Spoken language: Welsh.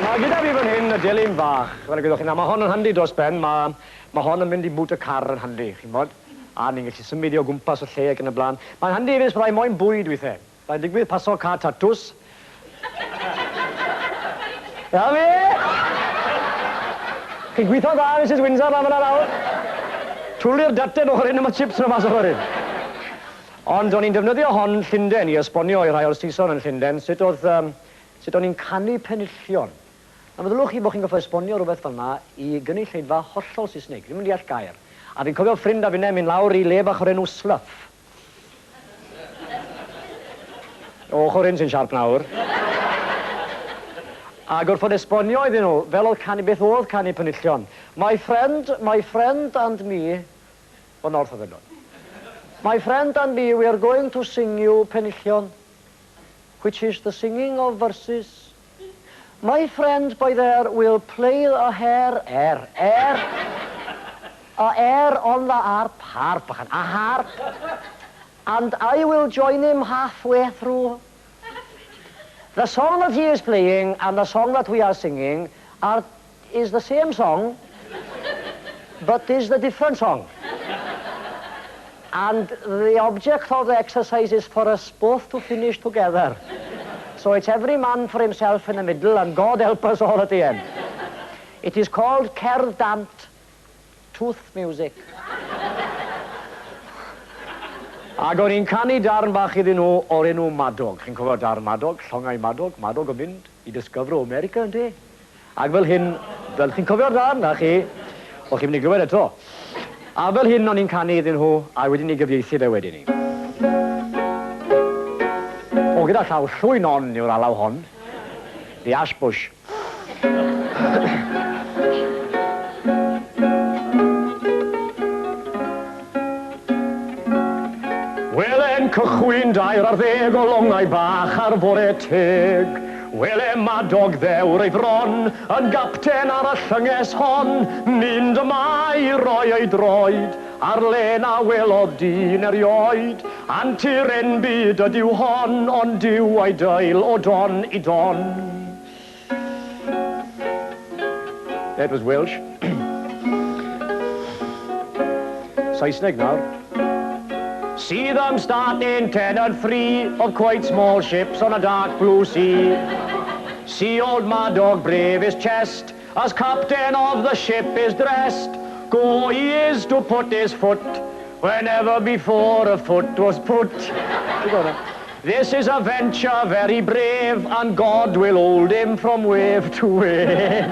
Mae gyda fi fan hyn y delyn fach, fel y gwyddoch chi. Nawr, mae hon yn handi dros ben, mae, mae hon yn mynd i bŵt y car yn handi, chi'n bod? A ni'n gallu symud i o gwmpas y lle ac yn y blaen. Mae'n handi hefyd os byddai moyn bwyd weithiau. Mae'n digwydd paso car tatws. Na fe! Chi'n gweithio'n dda, Mrs Windsor, lan fan'na nawr. Twli'r daten ochr hyn a mae chips yn mas ochr hyn. Ond o'n i'n defnyddio hon Llundain i esbonio i rhai o'r Saeson yn Llundain sut oedd, um, sut o'n i'n canu penillion. A meddylwch chi bod chi'n gorfod esbonio rhywbeth fel 'na i gynulleidfa hollol Saesneg, ddim yn deall gair. A fi'n cofio ffrind a finne mynd lawr i le bach o'r enw Slough. O, ochr hyn sy'n siarp nawr. A gorfod esbonio iddyn nhw fel oedd canu, beth oedd canu penillion. My friend, my friend and me, o North oedden nhw. My friend and me, we are going to sing you penillion. Which is the singing of verses. My friend by there will play a hair, air, air, a air on the harp, harp, bachan, a harp, and I will join him halfway through. The song that he is playing and the song that we are singing are, is the same song, but is the different song. And the object of the exercise is for us both to finish together. So it's every man for himself in the middle, and God help us all at the end. It is called Cerdd Dant, tooth music. Ac o'n i'n canu darn bach iddyn nhw o'r enw Madog. Chi'n cofio darn Madog? Llongau Madog, Madog yn mynd i disgyfro America, ynte? Ac fel hyn, fel chi'n cofio'r darn, na chi? O, chi'n mynd i glywed eto. A fel hyn o'n i'n canu iddyn nhw, a wedyn i gyfieithu fe wedyn ni. O, gyda llaw, llwyn on yw'r alaw hon. The Ash Bush. Wele'n cychwyn dair ar ddeg o longau bach ar fore teg. Wele Madog ddewr ei fron, yn gapten ar y llynges hon, mynd y mae i roi ei droed ar le na welodd dyn erioed. Antur enbyd ydyw hon, ond Duw a'i deil o don i don. That was Welsh. Saesneg nawr. See them starting 10 and 3 of quite small ships on a dark blue sea. See old Madog brave his chest, as captain of the ship is dressed. Go he is to put his foot whenever before a foot was put. This is a venture very brave, and God will hold him from wave to wave.